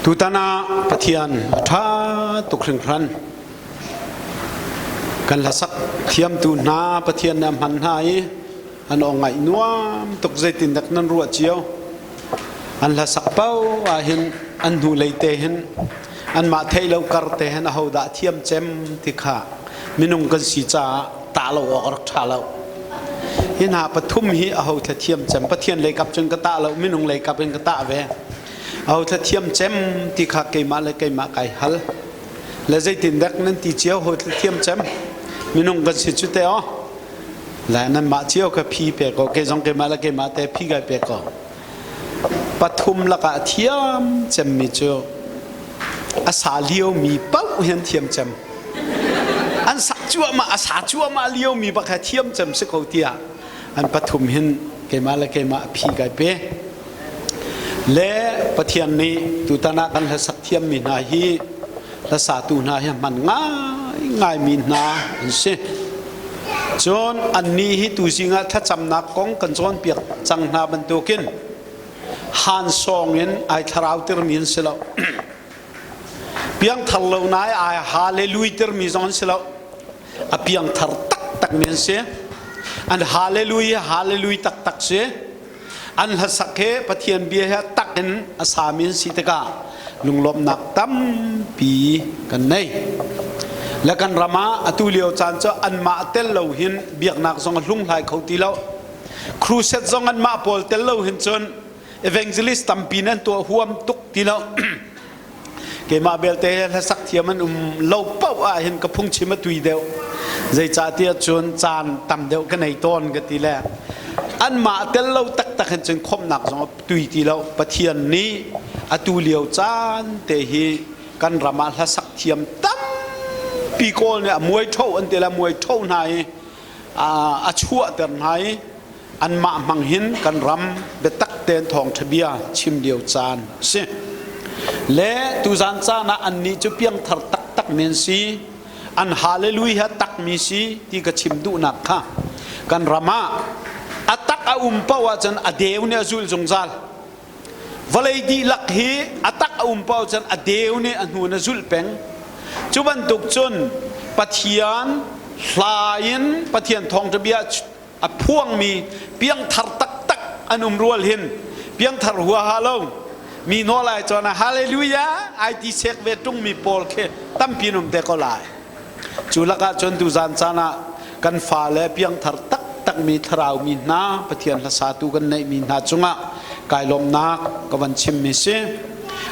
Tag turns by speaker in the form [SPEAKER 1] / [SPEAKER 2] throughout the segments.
[SPEAKER 1] Tutan ah Pathian a ṭha tuk hringhran. Kan hlasak thiamtu hna Pathian nih a hman hna i an aw ngaih nuam tuk zeitindak nan ruah cio. An hlasak paoh ahhin an hnulei te hin anmah theih lo kar te hin ahodah thiam cem ti kha minung kan si caah tah lo awk a rak ṭha lo. Hi hna pathum hi aho thla thiam cem Pathian lei kap cun ka tah lo minung lei kap in ka tah ve. Aho thla thiam cem ti kha keimah le keimah kai hal. Le zeitin dek nan ti cio ho thla thiam cem minung kan si cu te aw. Le nanmah cio kha phi pe ko kei zong keimah le keimah te phi kai pe ko. Pathum lakah thiam cemmi cu a sa liomi paoh hi an thiam cem. An sak cuahmah a sa cuahmah liomi bak he thiam cem si ko tiah an pathum hin keimah le keimah a phi kai pe. Le Pathian nih tutan ah kan hlasak thiammi hna hi hlasatu hna hi hman ngaingaimi hna an si. Cun annih hi tuzing ah thlacamnak kong kan cawnpiak cang hna bantukin han sawng in ai thlarau tirmi an si lo. Piangthar lo nai ai hallelujah tirmi zong an si lo. A piangthar taktakmi an si. An hallelujah hallelujah taktak si. An hlasak he Pathian bia he tak in a sami an si tikah lunglawmhnak tampi kan nei. Le kan ram ah atu lio caan cu anmah tel lo hin biaknak zong a hlunghlai kho ti lo. Crusade zong anmah pawl tel lo hin cun evangelist tampi nan tuah huam tuk ti lo. Keimah belte hlasak thiam an um lo paoh ah hin ka phungchim a tui deuh. Zeicahtiah cun caan tam deuh ka nei tawn ka ti le anmah tel lo taktak hin cun khawmhnak zong a tui ti lo. Pathian nih atu lio caan te hi kan ram ah hlasak thiam tampi kawl nih a muai ṭho an ti le muai ṭho hna i a chuahter hna i anmah hmang hin kan ram biatak tein thawngṭha bia chim lio caan a si. Le tuzan caan ah annih cu piangthar taktak men si, an hallelujah takmi si ti ka chim duhnak kha kan ram ah a tak a um paoh ahcun a deu nih a zulh zungzal. Vawlei dihlak hi a tak a um paoh cun a deu nih a hnu in a zulh peng. Cu bantuk cun Pathian hla in Pathian thawngṭha bia a phuangmi piangthar taktak an um rual hin piangthar huaha lo mi nawl ai chuan hallelujah ai ti sek ve ṭungmi pawl khi tampi an um te ko lai. Cu lakah cun tuzan caan ah kan fale piangthar taktak mi thlarau mi hna Pathian hlasatu kan neihmi hna cungah kai lawmhnak ka van chimmi si.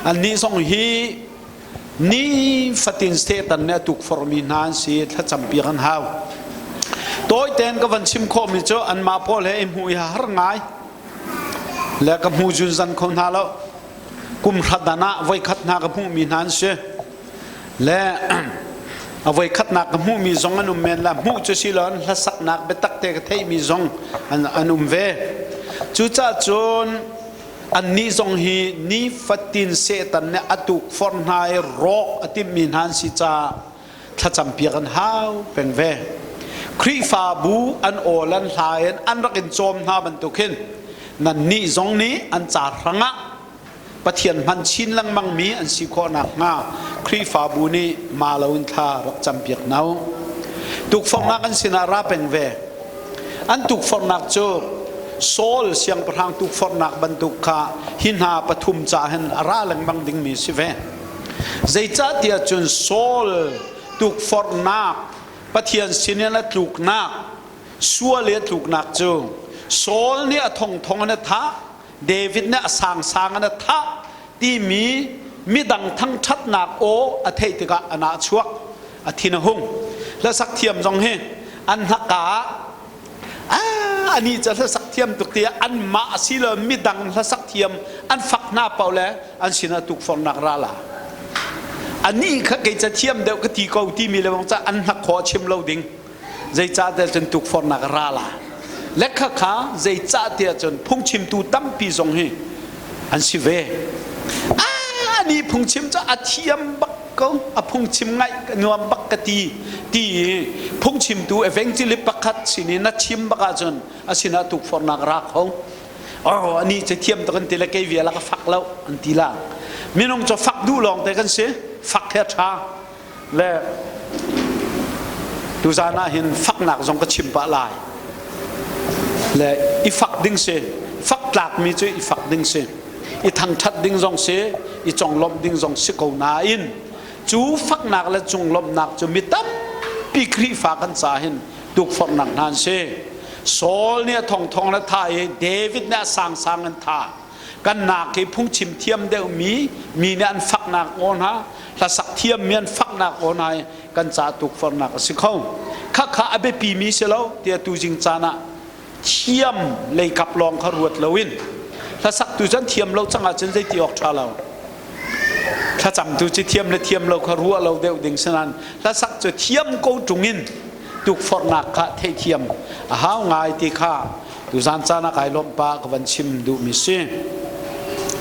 [SPEAKER 1] Annih zong hi ni fatin Satan nih a tukforhmi hna an si thlacam piak an hau. Tawi tein ka van chim khawhmi cu anmah pawl he i hmuh i har ngai le ka hmu zunzan kho hna lo. Kum hradan ah voikhat hna ka hmuhmi hna an si. Le a voikhatnak ka hmuhmi zong an um men la hmuh cu si lo an hlasaknak biatak te ka theihmi zong an um ve. Cucaah cun annih zong hi nifatin Satan nih a tukforh hna i rawk a timhmi hna an si caah thlacam piak an hau peng ve. Khrihfabu an awl an hla in an rak in cawm hna bantuk hin nannih zong nih an ca hrangah Pathian hman chin lengmang mi an si khawh nakhnga Khrihfabu nih ma loin thla rak campiak hna u. Tukforhnak an sinah ra peng ve. An tukforhnak cu Saul siangpahrang tukforhnak bantuk kha hi hna pathum ca hin a ra lengmang dingmi si ve. Zeicahtiah cun Saul tukforhnak Pathian sinin a tluknak sual i a tluknak cu Saul nih a thongthong in a thah David nih a sangsang in a thah timi midang thangṭhatnak aw a theih tikah a nah chuak a thin a hung hlasak thiam zong hi an hnaka ah anih cu hlasak thiam tuk tiah anmah a si lo midang hlasak thiam an fak hna paoh le an sinah tukforhnak ra la anih kha kei ca thiam deuh ka ti ko timi le bang ca an hnakhaw a chim lo ding Zeicahtiah cun tukforhnak a ra la. Le khakha zeicahtiah cun phungchimtu tampi zong hi an si ve. Ah, ani phungchim cu a thiam bak ko, a phungchim ngaih nuam bak ka ti ti i phungchimtu evangelist pakhat sin i na chim bak ahcun a sinah tukforhnak ra kho. Oh, ani cu thiam tuk an ti le kei vial a ka fak lo an ti la. Minung cu fak duh lawng te kan si. Fak he ṭha. Le tuzaan ah hin faknak zong ka chim pah lai. Le i fak ding si. Fak tlakmi cu i fak ding si. I thangṭhat ding zong si, i conglawmh ding zong si ko nain cu faknak le cunglawmhnak cu mi tampi Khrihfa kan ca hin tukforhnak hna an si. Saul nih a thongthong le tha i David nih a sangsang in tha. Kan nak hi phungchim thiam deuhmi mi nih an faknak aw hna, hlasak thiammi an faknak aw hna hi kan ca tukforhnak a si kho. Khakha a biapimi si lo tiah tuzing caan ah thiam leikap lawng kha ruat loin hlasaktu cu an thiam lo cang ahcun zeiti awk ṭha lo. Thlacamtu cu thiam le thiam lo kha ruah lo deuh ding sinan hlasak cu thiam ko ṭung in tukforhnak kha theihthiam a hau ngai ti kha tuzan caan ah kai lawmh pah ka van chim duhmi si.